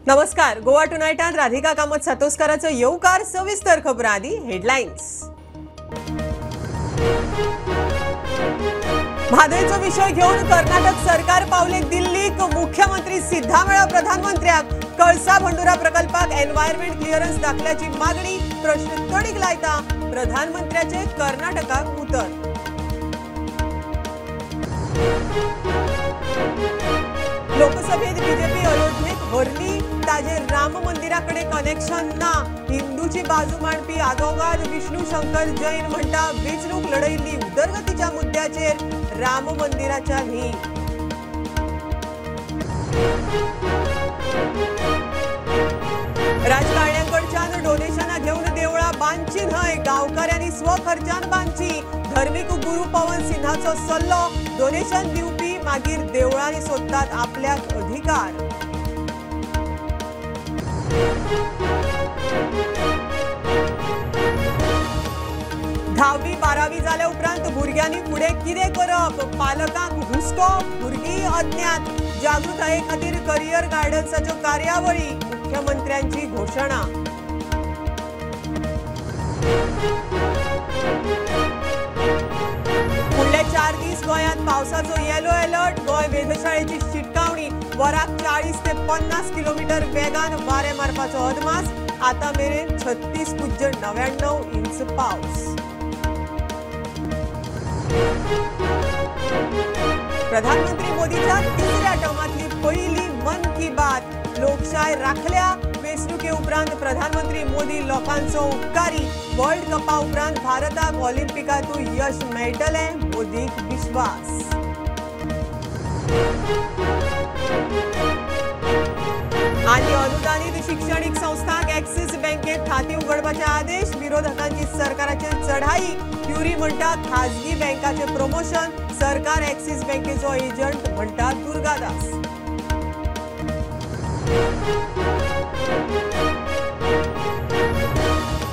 नमस्कार, गोवा टुनायटांत राधिका कामत सातोस्काराचो येवकार. सविस्तर खबरां आदी हेडलायन्स. म्हादयचो विशय घेवन कर्नाटक सरकार पावले दिल्लीक. मुख्यमंत्री सिद्धामेळा प्रधानमंत्र्याक. कळसा भंडुरा प्रकल्पाक एन्व्हायरमेंट क्लिअरन्स दाखल्याची मागणी. प्रश्न तडीक लायता प्रधानमंत्र्याचे कर्नाटकाक उतर. लोकसभेत बीजेपी अयोध्येत हरली, ताजेर राम मंदिराकडे कनेक्शन ना. हिंदूची बाजू मांडपी आदोगाद विष्णू शंकर जैन म्हणटा वेंचणूक लढयल्ली उदरगतीच्या मुद्द्याचेर, राम मंदिराच्या न्ही. राजकारण्यांकडच्यान डोनेशनां घेवन देवळां बांदची न्हय, गांवकाऱ्यांनी स्वखर्चान बांदची. धर्मीक गुरू पवन सिन्हाचो सल्लो. डोनेशन दिवपी मागीर देवळांनी सोदतात आपल्याक अधिकार. धावी बारावी जाल्या उपरांत भुरग्यांनी फुडें कितें करप, पालकांक हुस्को, भुरगीं अज्ञात. जागृताये खातीर करियर गायडन्साच्यो कार्यावळी, मुख्यमंत्र्यांची घोशणा. फुडले 4 दीस गोंयांत पावसाचो येलो अलर्ट. गोंय वेधशाळेची शिटकावणी. वराक 40 ते 50 किलोमीटर वेगान वारें मारपाचो अदमास. आतां मेरेन 36.99 इंच पावस. प्रधानमंत्री मोदीच्या तिसऱ्या टर्मातली पहिली मन की बात. लोकशाय राखल्या. वेंचणुके उपरांत प्रधानमंत्री मोदी लोकांचो उपकारी. वर्ल्ड कपा उपरांत भारताक ऑलिम्पिकांतूय यश मेळटलें, मोदीक विश्वास. आनी अनुदानीत शिक्षणीक संस्थांक एक्सिस बँकेत खातीं उगडपाचे आदेश. विरोधकांची सरकाराचेर चढाई. क्युरी म्हणटा खाजगी बँकाचे प्रमोशन, सरकार एक्सिस बँकेचो एजंट म्हणटा दुर्गादास.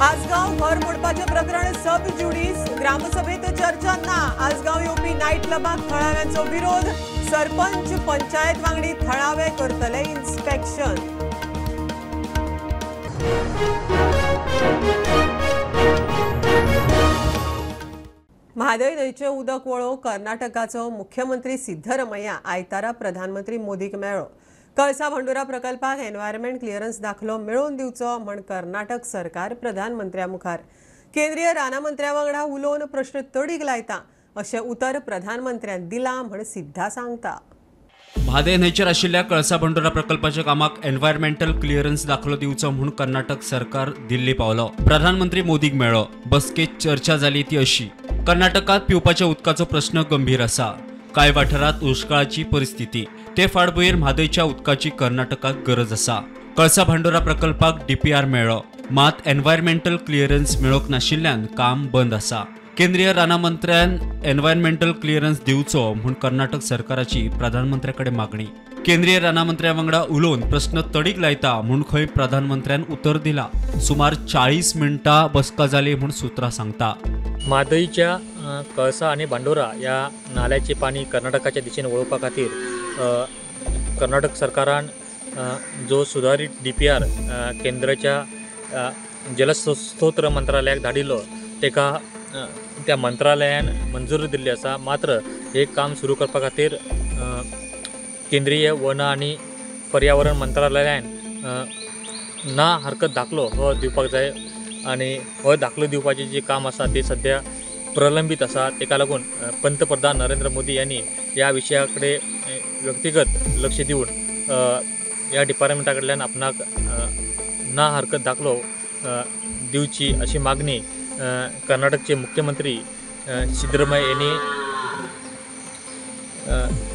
आसगांव घर मोडपाचें प्रकरण सब ज्युडीस. ग्रामसभेत चर्चा ना. आसगांव येवपी नायट क्लबाक थळाव्यांचो विरोध. सरपंच पंचायत वांगडी थळावे करतले इन्स्पेक्शन. म्हादय न्हंयचें उदक वळोवंक कर्नाटकाचो मुख्यमंत्री सिद्धरमय्या आयतारा प्रधानमंत्री मोदीक मेळ्ळो. कळसा भंडुरा प्रकल्पाक एन्व्हायरमेंट क्लिअरन्स दाखलो मेळोवन दिवचो म्हण कर्नाटक सरकार प्रधानमंत्र्या मुखार. केंद्रीय रानां मंत्र्या वांगडा उलोवन प्रश्न तडीक लायता अशें उतर प्रधानमंत्र्यान दिलां म्हण सिद्धा सांगता. म्हादय न्हंयचेर आशिल्ल्या कळसा भंडुरा प्रकल्पाच्या कामाक एन्व्हायरमेंटल क्लिअरन्स दाखलो दिवचो म्हूण कर्नाटक सरकार दिल्ली पावलो. प्रधानमंत्री मोदीक मेळ्ळो. बसकेत चर्चा जाली ती अशी. कर्नाटकात पिवपाच्या उदकाचो प्रश्न गंभीर आसा. कांय वाठारांत दुष्काळाची परिस्थिती. ते फाटभुंयेर म्हादयच्या उदकाची कर्नाटकाक गरज आसा. कळसा भांडोरा प्रकल्पाक डीपीआर मेळ्ळो, मात एन्व्हायरमेंटल क्लिअरन्स मेळोवंक नाशिल्ल्यान काम बंद आसा. केंद्रीय रानां मंत्र्यान एन्व्हायरमेंटल क्लिअरन्स दिवचो म्हूण कर्नाटक सरकाराची प्रधानमंत्र्या कडेन मागणी. केंद्रीय रानां मंत्र्या वांगडा उलोवन प्रश्न तडीक लायता म्हूण खंय प्रधानमंत्र्यान उतर दिला. सुमार 40 मिनटां बसका जाली म्हूण सूत्रां सांगता. म्हादयच्या कळसा आनी भांडोरा ह्या नाल्याचें पाणी कर्नाटकाच्या दिशेन वळोवपा खातीर कर्नाटक सरकारान जो सुदारीत डीपीआर केंद्राच्या जलस्रोत मंत्रालयाक धाडिल्लो ताका त्या मंत्रालयान मंजुरी दिल्ली आसा. मात्र हे काम सुरू करपा खातीर केंद्रीय वन आनी पर्यावरण मंत्रालयान ना हरकत दाखलो हो दिवपाक जाय आनी हो दाखलो दिवपाचें जें काम आसा तें सद्या प्रलंबीत आसा. ताका लागून पंतप्रधान नरेंद्र मोदी यांनी ह्या विशया कडेन व्यक्तिगत लक्ष दिवन ह्या डिपार्टमेंटा कडल्यान आपणाक ना हरकत दाखलो दिवची अशी मागणी कर्नाटकचे मुख्यमंत्री सिद्धरमय्या यांनी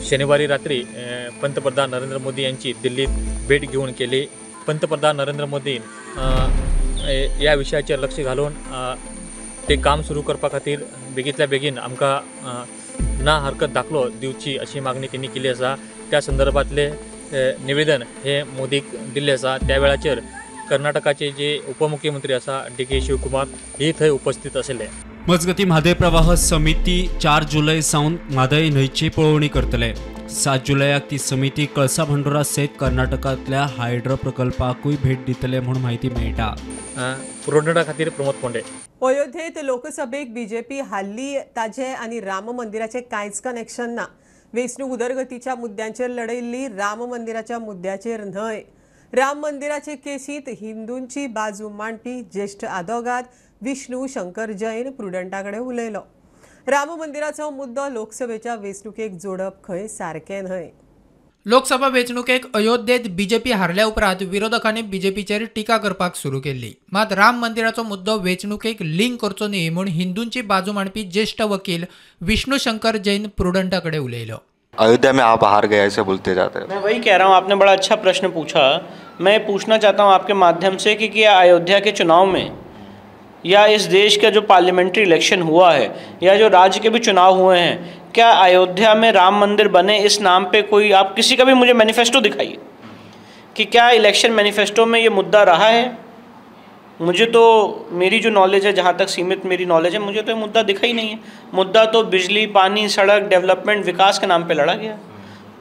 शनिवारी रात्री पंतप्रधान नरेंद्र मोदी यांची दिल्लीत भेट घेवन केली. पंतप्रधान नरेंद्र मोदीन ह्या विशयाचेर लक्ष घालून ते काम सुरू करपा खातीर बेगींतल्या बेगीन आमकां ना हरकत दाखलो दिवची अशी मागणी त्यांनी केली आसा. त्या संदर्भातले निवेदन हे मोदीक दिल्लें आसा. त्या वेळाचेर कर्नाटकाचे जे उपमुख्यमंत्री आसा डी.के. शिवकुमार ही थंय उपस्थित आशिल्ले. मजगती म्हादय प्रवाह समिती 4 जुलय सावन म्हादय न्हंयची पळोवणी करतले. 7 जुलयाक ती समिती कळसा भांडुरा सयत कर्नाटकांतल्या हायड्रो प्रकल्पाकूय भेट दितले म्हूण म्हायती मेळटा. प्रुडंटा खातीर प्रमोद पोंडे. अयोध्येत लोकसभेक बीजेपी हाल्ली ताजे आनी राम मंदिराचे कांयच कनेक्शन ना. वेंचणूक उदरगतीच्या मुद्द्यांचेर लढयल्ली, राम मंदिराच्या मुद्द्याचेर न्हय. राम मंदिराचे केसींत हिंदूंची बाजू मांडपी ज्येश्ठ आदोगाद विष्णू शंकर जैन प्रुडंटा कडेन उलयलो. राम मंदिराचो मुद्दो लोकसभेच्या वेंचणुकेक जोडप खंय सारकें न्हय. लोकसभा वेंचणुकेक अयोध्येत बीजेपी हारल्या उपरांत विरोधकांनी बीजेपीचेर टिका करपाक सुरू केल्ली. मात राम मंदिराचो मुद्दो वेंचणुकेक लिंक करचो न्ही म्हूण हिंदूंची बाजू मांडपी ज्येश्ठ वकील विष्णू शंकर जैन प्रुडंटा कडेन उलयलो. अयोध्या में आप हार गए ऐसे बोलते जाते हैं. मैं वही कह रहा हूँ, आपने बड़ा अच्छा प्रश्न पूछा. मैं पूछना चाहता हूँ आपके माध्यम से कि क्या अयोध्या के चुनाव में या इस देश का जो पार्लियामेंट्री इलेक्शन हुआ है या जो राज्य के भी चुनाव हुए हैं, क्या अयोध्या में राम मंदिर बने इस नाम पे कोई आप किसी का भी मुझे मैनिफेस्टो दिखाइए कि क्या इलेक्शन मैनिफेस्टो में ये मुद्दा रहा है? मुझे तो मेरी जो नॉलेज है, जहाँ तक सीमित मेरी नॉलेज है, मुझे तो ये मुद्दा दिखा ही नहीं है. मुद्दा तो बिजली, पानी, सड़क, डेवलपमेंट, विकास के नाम पे लड़ा गया.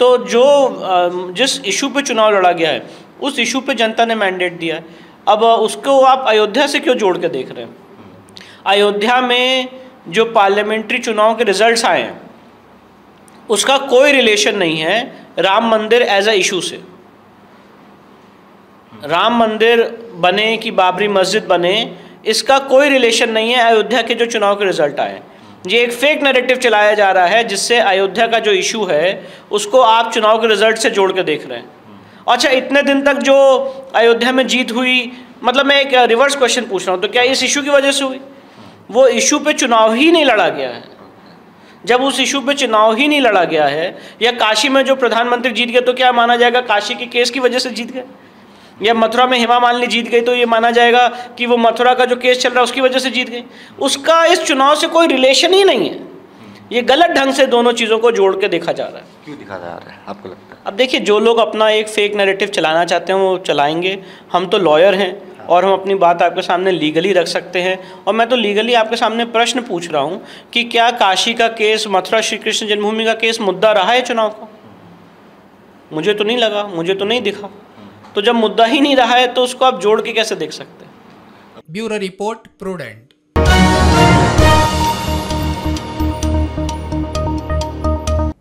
तो जो जिस इशू पे चुनाव लड़ा गया है उस इशू पे जनता ने मैंडेट दिया है. अब उसको आप अयोध्या से क्यों जोड़ के देख रहे हैं? अयोध्या में जो पार्लियामेंट्री चुनाव के रिजल्ट्स आए हैं उसका कोई रिलेशन नहीं है राम मंदिर एज अ इशू से. राम मंदिर बने कि बाबरी मस्जिद बने, इसका कोई रिलेशन नहीं है अयोध्या के जो चुनाव के रिजल्ट आए. ये एक फेक नैरेटिव चलाया जा रहा है जिससे अयोध्या का जो इशू है उसको आप चुनाव के रिजल्ट से जोड़ के देख रहे हैं. अच्छा, इतने दिन तक जो अयोध्या में जीत हुई, मतलब मैं एक रिवर्स क्वेश्चन पूछ रहा हूँ, तो क्या इस इशू की वजह से हुई? वो इशू पे चुनाव ही नहीं लड़ा गया है. जब उस इशू पे चुनाव ही नहीं लड़ा गया है, या काशी में जो प्रधानमंत्री जीत गए तो क्या माना जाएगा काशी के केस की वजह से जीत गए? या मथुरा में हेमा मालिनी जीत गई तो ये माना जाएगा कि वो मथुरा का जो केस चल रहा है उसकी वजह से जीत गई? उसका इस चुनाव से कोई रिलेशन ही नहीं है. ये गलत ढंग से दोनों चीज़ों को जोड़ के देखा जा रहा है. क्यों दिखा जा रहा है आपको लगता है? अब देखिए, जो लोग अपना एक फेक नैरेटिव चलाना चाहते हैं वो चलाएंगे. हम तो लॉयर हैं और हम अपनी बात आपके सामने लीगली रख सकते हैं. और मैं तो लीगली आपके सामने प्रश्न पूछ रहा हूँ कि क्या काशी का केस, मथुरा श्री कृष्ण जन्मभूमि का केस मुद्दा रहा है चुनाव का? मुझे तो नहीं लगा, मुझे तो नहीं दिखा. तो जब मुद्दा ही नहीं रहा है तो उसको आप जोड़ के कैसे देख सकते हैं? Bureau report, Prudent.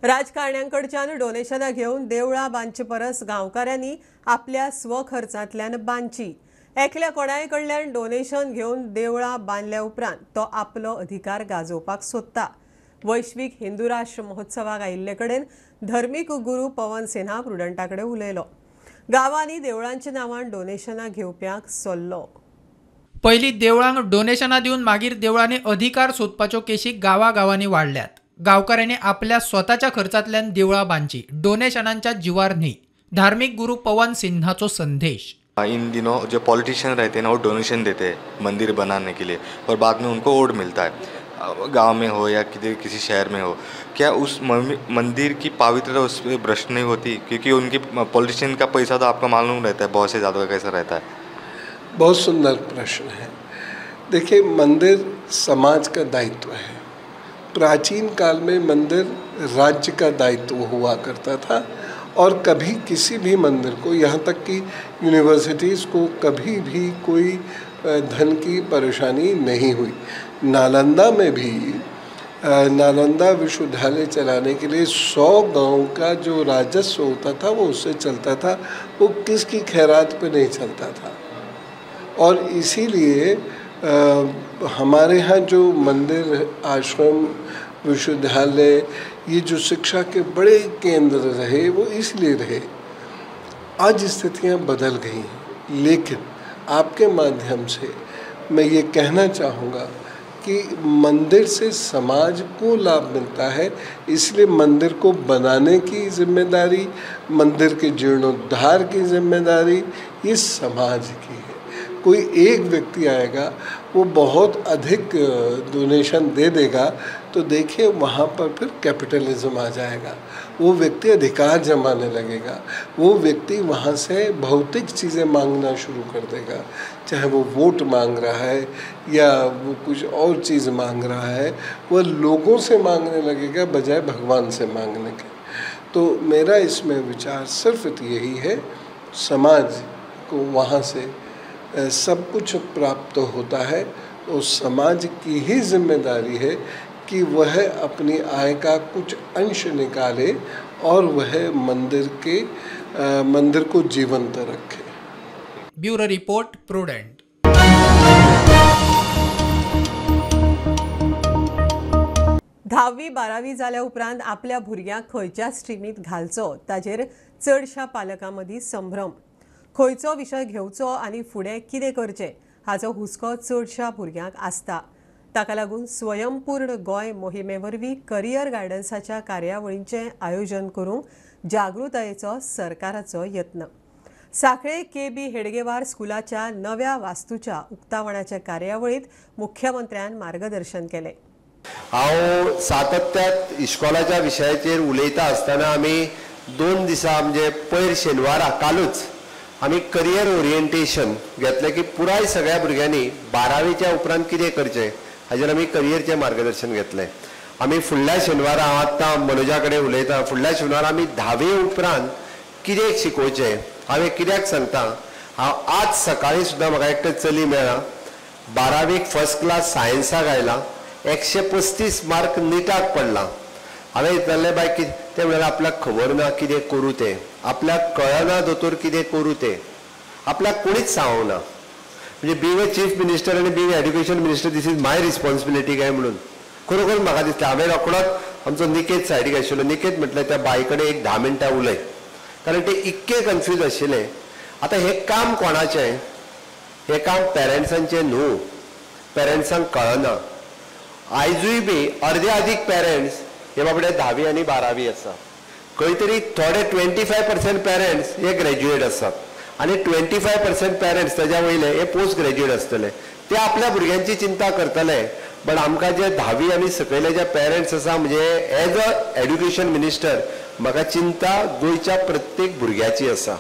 राजकारण्यांकडच्यान डोनेशनां घेवन देवळां बांदचे परस गांवकाऱ्यांनी आपल्या स्वखर्चांतल्यान बांदची. एकल्या कोणाय कडल्यान डोनेशन घेवन देवळां बांदल्या उपरांत तो आपलो अधिकार गाजोवपाक सोदता. वैश्वीक हिंदू राष्ट्र महोत्सवाक आयिल्ले कडेन धर्मीक गुरू पवन सिन्हा प्रुडंटा कडेन उलयलो. गांवांनी देवळांच्या नांवान डोनेशनां घेवप्यांक सल्लो. पयलीं देवळांक डोनेशनां दिवन मागीर देवळांनी अधिकार सोदपाच्यो केशी गांवागांवांनी वाडल्यात. गांवकाऱ्यांनी आपल्या स्वताच्या खर्चांतल्यान देवळां बांदची, डोनेशनांच्या जिवार न्ही. धार्मिक गुरू पवन सिन्हाचो संदेश. इन दिनों जो पॉलिटिशियन रहते हैं ना वो डोनेशन देते हैं मंदिर बनाने के लिए और बाद में उनको वोट मिलता है. गांव में हो या किसी शहर में हो, क्या उस मंदिर की पवित्रता उस पर भ्रष्ट नहीं होती? क्योंकि उनकी पॉलिटिशियन का पैसा तो आपको मालूम रहता है बहुत से ज़्यादा कैसा रहता है. बहुत सुंदर प्रश्न है. देखिए, मंदिर समाज का दायित्व है. प्राचीन काल में मंदिर राज्य का दायित्व हुआ करता था और कभी किसी भी मंदिर को, यहाँ तक कि यूनिवर्सिटीज़ को कभी भी कोई धन की परेशानी नहीं हुई. नालंदा में भी नालंदा विश्वविद्यालय चलाने के लिए 100 गांव का जो राजस्व होता था वो उससे चलता था, वो किसकी खैरात पे नहीं चलता था. और इसीलिए हमारे यहाँ जो मंदिर, आश्रम, विश्वविद्यालय, ये जो शिक्षा के बड़े केंद्र रहे वो इसलिए रहे. आज स्थितियाँ बदल गई हैं, लेकिन आपके माध्यम से मैं ये कहना चाहूँगा कि मंदिर से समाज को लाभ मिलता है, इसलिए मंदिर को बनाने की जिम्मेदारी, मंदिर के जीर्णोद्धार की जिम्मेदारी ये समाज की है. कोई एक व्यक्ति आएगा वो बहुत अधिक डोनेशन दे देगा तो देखिए वहाँ पर फिर कैपिटलिज्म आ जाएगा, वो व्यक्ति अधिकार जमाने लगेगा, वो व्यक्ति वहाँ से भौतिक चीज़ें मांगना शुरू कर देगा, चाहे वो वोट मांग रहा है या वो कुछ और चीज़ मांग रहा है, वो लोगों से मांगने लगेगा बजाय भगवान से मांगने के। तो मेरा इसमें विचार सिर्फ यही है, समाज को वहाँ से सब कुछ प्राप्त होता है और समाज की ही जिम्मेदारी है कि वह अपनी आय का कुछ अंश निकाले और वह मंदिर को जीवंत रखे। Bureau report, Prudent. धावी बारावी जाल्या उपरांत आपल्या भुरग्यांक खंयच्या स्ट्रीमींत घालचो ताजेर चडशा पालकां मदीं संभ्रम। खंयचो विशय घेवचो आनी फुडें कितें करचें हाचो हुस्को चडशा भुरग्यांक आसता। ताका लागून स्वयंपूर्ण गोंय मोहिमे वरवीं करियर गायडन्साच्या कार्यावळींचें आयोजन करूंक जागृतायेचो सरकाराचो यत्न। सांखळे के बी हेडगेवार स्कुलाच्या नव्या वास्तूच्या उक्तावणाच्या कार्यावळींत मुख्यमंत्र्यान मार्गदर्शन केलें। हांव सातत्यात इश्कोलाच्या विशयाचेर उलयता आसतना आमी 2 दिसां म्हणजे पयर शेनवारा कालूच आमी करियर ओरिएंटेशन घेतलें की पुराय सगळ्या भुरग्यांनी 12वीच्या उपरांत कितें करचें हाजेर आमी करियरचें मार्गदर्शन घेतलें। आमी फुडल्या शेनवारा, हांव आत्तां मनोजा कडेन उलयता, फुडल्या शेनवारा आमी 10वी उपरांत कितें शिकोवचें। हांवें कित्याक सांगता, हांव आज सकाळीं सुद्दां म्हाका एकटें चली मेळ्ळां, 12वीक फर्स्ट क्लास सायन्साक आयलां, 135 मार्क निटाक पडला। हांवें विचारलें बाय कितें, तें म्हणल्यार आपल्याक खबर ना कितें करूं तें, आपल्याक कळना दोतोर कितें करूं तें, आपल्याक कोणीच सांगूंक ना। म्हणजे बीइंग अ चीफ मिनिस्टर आनी being education minister this is my responsibility काय म्हणून खरोखर म्हाका दिसता। हांवें रोखडोच आमचो निकेत सायडीक आशिल्लो, निकेत म्हटलें त्या बाय कडेन एक 10 मिनटां उलय, कारण ते इतके कन्फ्यूज आशिल्ले। आतां हें काम कोणाचें, हें काम पेरंट्सांचें न्हू, पेरंट्सांक कळना। आयजूय बी अर्दे अदीक पेरंट्स हे बाबडे 10वी आनी 12वी आसा, खंय तरी थोडे 25% पेरंट्स हे ग्रॅज्युएट आसात आनी 25% पेरंट्स ताज्या वयले हे पोस्ट ग्रॅज्युएट आसतले, ते आपल्या भुरग्यांची चिंता करतले। बट आमकां जे 10वी आनी सकयले जे पेरंट्स आसा, म्हणजे एज अ एड्युकेशन मिनिस्टर म्हाका चिंता गोंयच्या प्रत्येक भुरग्याची आसा।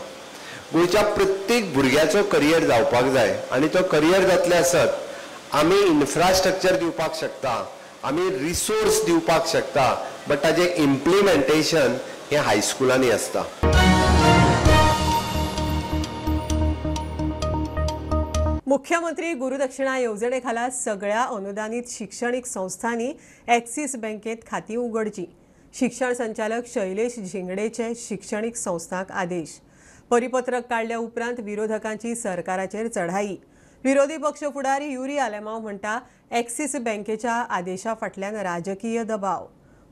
गोंयच्या प्रत्येक भुरग्याचो करियर जावपाक जाय आनी तो करियर जातले आसत आमी इन्फ्रास्ट्रक्चर दिवपाक शकता, आमी रिसोर्स दिवपाक शकता, बट ताजें इम्प्लिमेंटेशन हें हायस्कुलांनी आसता। मुख्यमंत्री गुरुदक्षिणा येवजणे खाला सगळ्या अनुदानित शिक्षणीक संस्थांनी ॲक्सिस बँकेत खाती उघडची, शिक्षण संचालक शैलेश झिंगडेचे शिक्षणीक संस्थांक आदेश। परिपत्रक काडल्या उपरांत विरोधकांची सरकाराचेर चढाई। विरोधी पक्ष फुडारी युरी आलेमाव म्हणटा ॲक्सिस बँकेच्या आदेशा फाटल्यान राजकीय दबाव।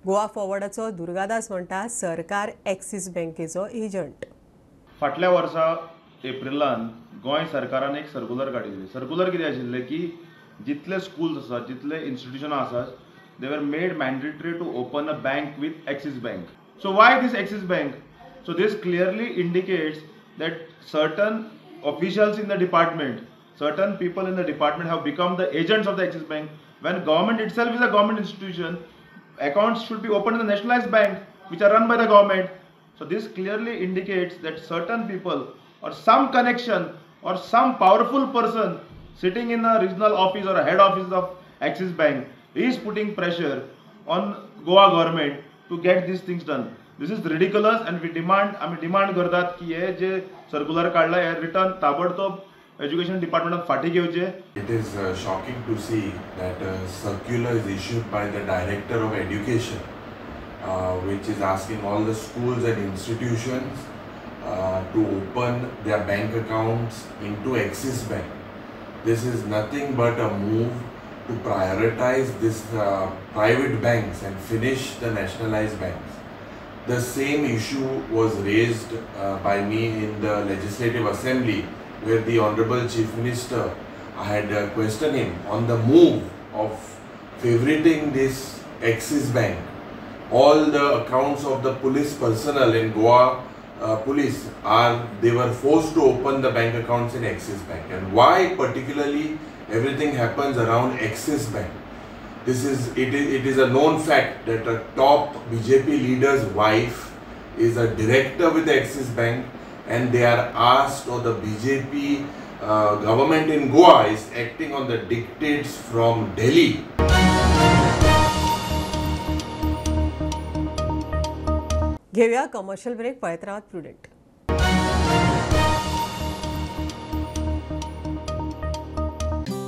गोवा फॉरवर्डाचो दुर्गादास म्हणटा सरकार ॲक्सिस बँकेचो एजंट। फाटल्या वर्सा एप्रिलान गोंय सरकारान एक सर्कुलर काडिल्लें। सर्कुलर कितें आशिल्लें की जितले स्कूल्स आसात, जितले इन्स्टिट्युशनां आसात, they were made mandatory to open a bank with Axis Bank. So why this Axis Bank? So this clearly indicates that certain officials in the department, certain people in the department have become the agents of the Axis Bank. When government itself is a government institution, accounts should be opened in the nationalized bank which are run by the government. So this clearly indicates that certain people or some connection or some powerful person sitting in a regional office or a head office of Axis Bank is putting pressure on Goa government to get these things done. This is ridiculous and we demand, आमी demand करतात की हे जे circular काडला हे return ताबडतोब education डिपार्टमेंटान फाटी घेवचे। It is shocking to see that a circular is issued by the Director of Education which is asking all the schools and institutions to open their bank accounts into Axis Bank. This is nothing but a move to prioritize this private banks and finish the nationalized banks. The same issue was raised by me in the Legislative Assembly, where the Honorable Chief Minister, I had questioned him on the move of favoriting this Axis Bank. All the accounts of the police personnel in Goa police are, they were forced to open the bank accounts in Axis Bank. And why particularly everything happens around Axis Bank? This is, it is a known fact that a top BJP leader's wife is a director with Axis Bank, and they are asked, or the BJP government in Goa is acting on the dictates from Delhi. घेवया commercial break. पळयत रावात prudent.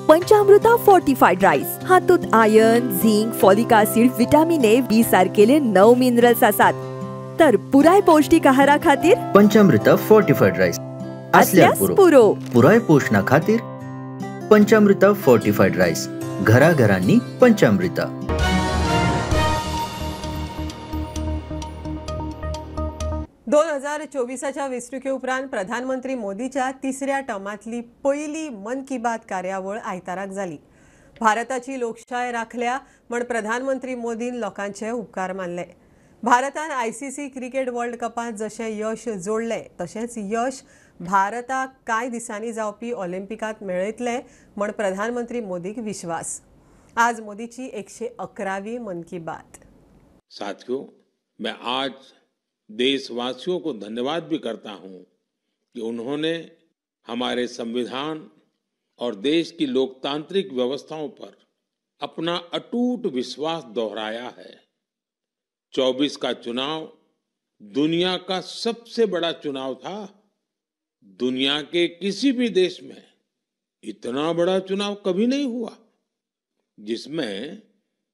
पंचामृता fortified rice हातूंत iron, zinc, folic acid, vitamin A, B सारकेले 9 minerals आसात. तर पुराय पौष्टिक आहारा खातीर पंचामृता फोर्टिफाईड राईस असल्यास पुरो. पुराय पोषणा खातीर पंचामृता फोर्टिफाईड राईस, घराघरांनी पंचामृता. दोन 2024 वेंचणुके उपरांत प्रधानमंत्री मोदीच्या तिसऱ्या टर्मांतली पयली मन की बात कार्यावळ आयताराक जाली. भारताची लोकशाय राखल्या म्हण प्रधानमंत्री मोदीन लोकांचे उपकार मानले. भारतान ICC cricket वर्ल्ड कपांत जशें यश जोडलें तशेंच यश भारताक कांय दिसांनी जावपी ऑलिम्पिकांत मेळयतले म्हण प्रधानमंत्री मोदीक विश्वास. आज मोदीची 111वी मन की बात. साथियों, मैं आज देशवासियों को धन्यवाद भी करता हूं कि उन्होंने हमारे संविधान और देश की लोकतांत्रिक व्यवस्थाओं पर अपना अटूट विश्वास दोहराया है। 24 का चुनाव दुनिया का सबसे बड़ा चुनाव था। दुनिया के किसी भी देश में इतना बड़ा चुनाव कभी नहीं हुआ जिसमें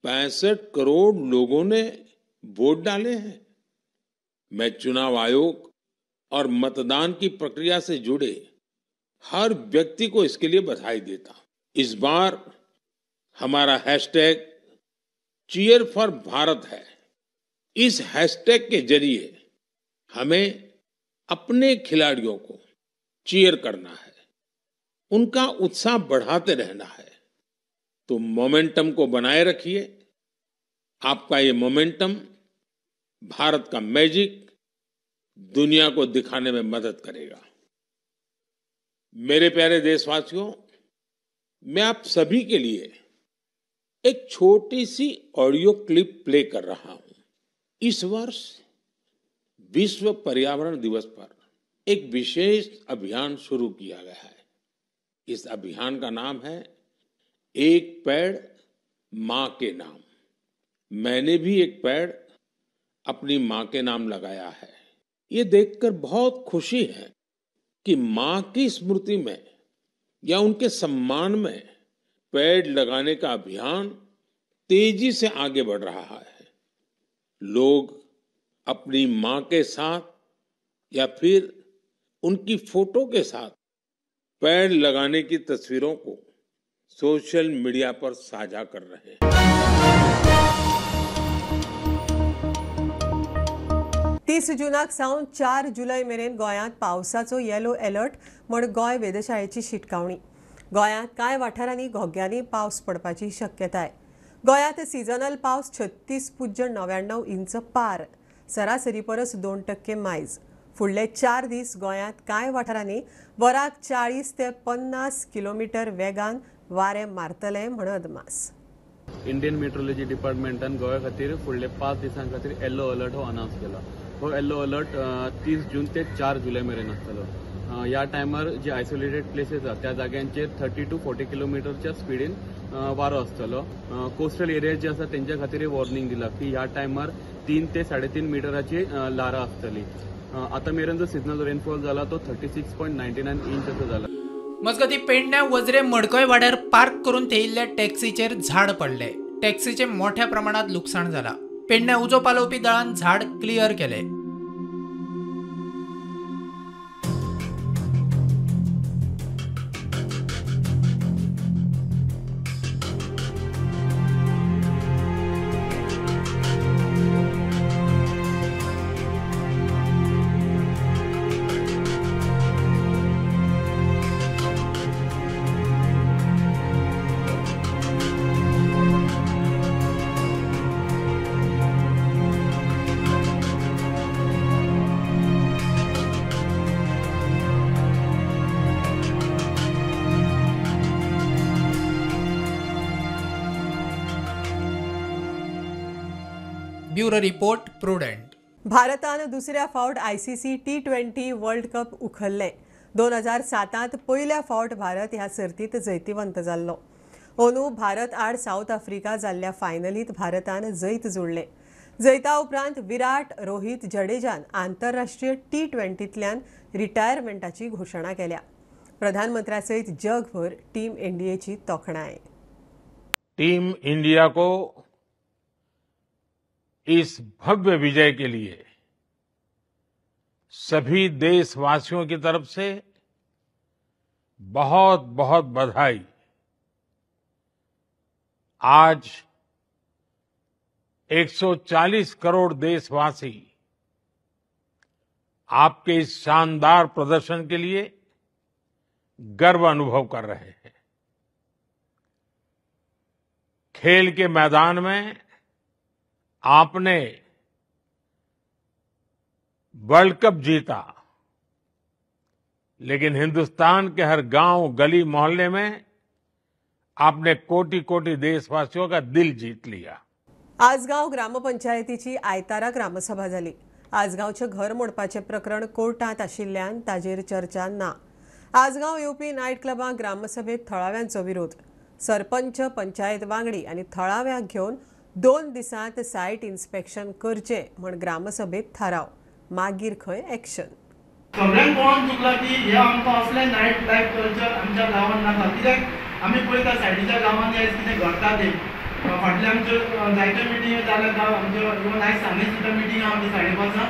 65 करोड़ लोगों ने वोट डाले हैं। मैं चुनाव आयोग और मतदान की प्रक्रिया से जुड़े हर व्यक्ति को इसके लिए बधाई देता हूं। इस बार हमारा हैशटैग चीयर फॉर भारत है। इस हैशटैग के जरिए हमें अपने खिलाड़ियों को चीयर करना है, उनका उत्साह बढ़ाते रहना है। तो मोमेंटम को बनाए रखिए। आपका ये मोमेंटम भारत का मैजिक दुनिया को दिखाने में मदद करेगा। मेरे प्यारे देशवासियों, मैं आप सभी के लिए एक छोटी सी ऑडियो क्लिप प्ले कर रहा हूं। इस वर्ष विश्व पर्यावरण दिवस पर एक विशेष अभियान शुरू किया गया है। इस अभियान का नाम है एक पेड़ मां के नाम। मैंने भी एक पेड़ अपनी मां के नाम लगाया है। ये देखकर बहुत खुशी है कि मां की स्मृति में या उनके सम्मान में पेड़ लगाने का अभियान तेजी से आगे बढ़ रहा है। लोग अपनी मां के साथ या फिर उनकी फोटो के साथ पेड़ लगाने की तस्वीरों को सोशल मीडिया पर साझा कर रहे हैं। 30 जूनाक सावन 4 जुलय मेरेन गोंयांत पावसाचो येलो अलर्ट म्हण गोंय वेधशाळेची शिटकावणी. गोंयांत कांय वाठारांनी घोग्यांनी पावस पडपाची शक्यताय. गोंयांत सिजनल पावस 36.99 इंच पार, सरासरी परस 2% मायज. फुडले 4 दीस गोंयांत कांय वाठारांनी वराक 40 ते 50 किलोमिटर वेगान वारें मारतलें म्हण अदमास. इंडियन मेट्रोलॉजी डिपार्टमेंटान गोंया खातीर फुडले 5 दिसां खातीर येल्लो अलर्ट हो अनावन्स केला. हो येल्लो अलर्ट 30 जून ते 4 जुलय मेरेन आसतलो. ह्या टायमार जे आयसोलेटेड प्लेसीस आसा त्या जाग्यांचेर 30 to 40 किलोमिटरच्या स्पिडीन वारो आसतलो. कोस्टल एरिया जे आसा तेंच्या खातीर वॉर्निंग दिला की ह्या टायमार 3 ते 3.5 मिटराची ल्हारां आसतली. आतां मेरेन जो सिजनल रेनफॉल जाला तो 36.99 इंच असो जाला. मजगतीं पेडण्या वजरे मडकय वाड्यार पार्क करून थेयिल्ल्या टॅक्सीचेर झाड पडले. टॅक्सीचे मोठ्या प्रमाणात लुकसाण जाला. पेडण्या उजो पालोवपी दळान झाड क्लियर केले. Bureau report, Prudent. भारतान दुसऱ्या फावट ICC T20 world cup उखल्ले. 2007 पयल्या फावट भारत ह्या सर्तीत जैतिवंत जाल्लो. अंदू भारत आड सावथ आफ्रिका जाल्ल्या फायनलीत भारतान जैत जोडले. जैता उपरांत विराट रोहित जडेजान आंतरराष्ट्रीय T20तल्यान रिटायरमेंटाची घोशणा केल्या. प्रधानमंत्र्या सयत जगभर टीम इंडियेची तोखणाय. टीम इंडिया को इस भव्य विजय के लिए सभी देशवासियों की तरफ से बहुत बहुत बधाई। आज 140 करोड़ देशवासी आपके इस शानदार प्रदर्शन के लिए गर्व अनुभव कर रहे हैं। खेल के मैदान में आपने वर्ल्ड कप जीता, लेकिन हिंदुस्तान के हर गांव, गली, मोहल्ले में आपने कोटि कोटि देशवासियों का दिल जीत लिया। आजगांव ग्रामपंचायतीची आयतारा ग्रामसभा जाली. आजगांवचे घर मोडपाचे प्रकरण कोर्टांत आशिल्ल्यान ताजेर चर्चा ना. आजगांव येवपी नायट क्लबांक ग्रामसभेत थळाव्यांचो विरोध. सरपंच, पंचायत वांगडी आनी थळाव्यांक घेवन 2 दिसांत सायट इन्स्पेक्शन करचें म्हण ग्रामसभेत थाराव. मागीर खंय एक्शन. सगळ्यांक कळोन चुकलां की हे आमकां असलें नायट लायफ कल्चर आमच्या गांवांत नाका. कित्याक आमी पळयता सायडीच्या गांवांनी आयज कितें घडटा तें. फाटल्या आमच्यो जायत्यो मिटिंग्यो जाल्या आमच्यो, इवन आयज सांजे सुद्दां मिटींग आहा आमची 5:30.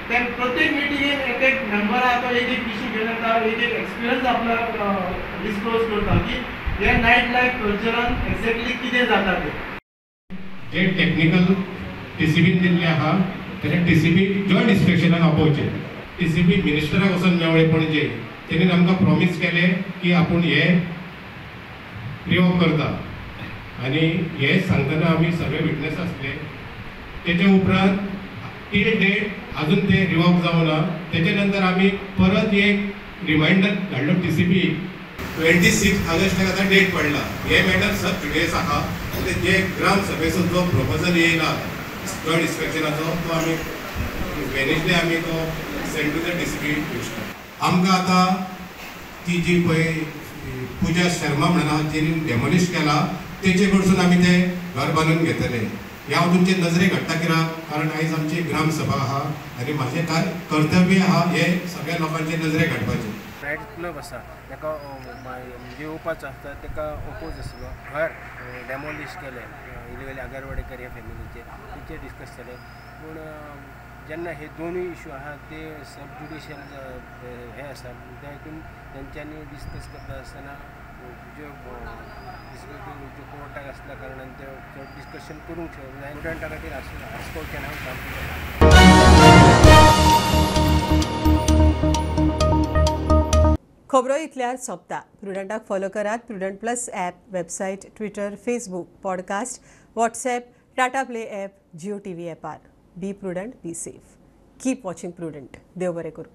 ते प्रत्येक मिटिंगेन एक एक मेंबर आहा तो एक एक इशू घेवन येता, एक एक एक्सपिरियन्स आपलो डिस्क्लोज करता की हे नायट लायफ कल्चरान एक्झॅक्टली कितें जाता तें. जे टेक्निकल टीसीबीन दिल्लें आहा तेजें टीसीबी जॉयंट इन्स्पेक्शनाक आपोवचें. टीसीबी मिनिस्टराक वचून मेवळे पणजे, तेणेन आमकां प्रॉमीस केलें की आपूण हे रिवॉक करता आनी हे सांगतना आमी सगळे विटनेस आसले. तेजे उपरांत टील डेट अजून ते रिवॉक जावना. तेजे नंतर आमी परत एक रिमायंडर धाडलो टीसीबी. 26 ऑगस्टाक आतां डेट पडला. हे मॅटर सब जुडियस आहा. जे ग्राम सभेचो जो प्रपोजल येयला जॉयंट इन्स्पेक्शनाचो तो आमी वेनेजडे आमी तो send to the DCP. आमकां आतां ती जी पळय पुजा शर्मा म्हणून आहा जेणी डेमोलिश केला तेचे कडसून आमी ते घर बांदून घेतले. हे हांव तुमचे नजरेक हाडटा कित्याक कारण आयज आमची ग्राम सभा आहा आनी म्हाजें काय कर्तव्य आहा हे सगळ्या लोकांचे नजरेक हाडपाचें. नायट क्लब आसा ताका म्हणजे येवपाचो आसता ताका ओपोज आसलो. घर डेमोलिश केलें इलिगली आगरवाडेकर ह्या फॅमिलीचे, तेचेर डिस्कस जालें. पूण जेन्ना हे दोनूय इशू आहा ते सब जुडिशियल हे आसा त्या हितून तेंच्यांनी डिस्कस करता आसतना ज्यो ज्यो कोर्टाक आसल्या कारणान ते चड डिस्कशन करूंक शकना. स्टुडंटा खातीर आसपावचें ना सामकें. खबरो इतल्यार सोंपता. प्रुडंटाक फॉलो करात Prudent plus app, website, Twitter, Facebook, podcast, WhatsApp, Tata Play app, Jio TV ॲपार. Be prudent, be safe, keep watching Prudent. देव बरें करूं.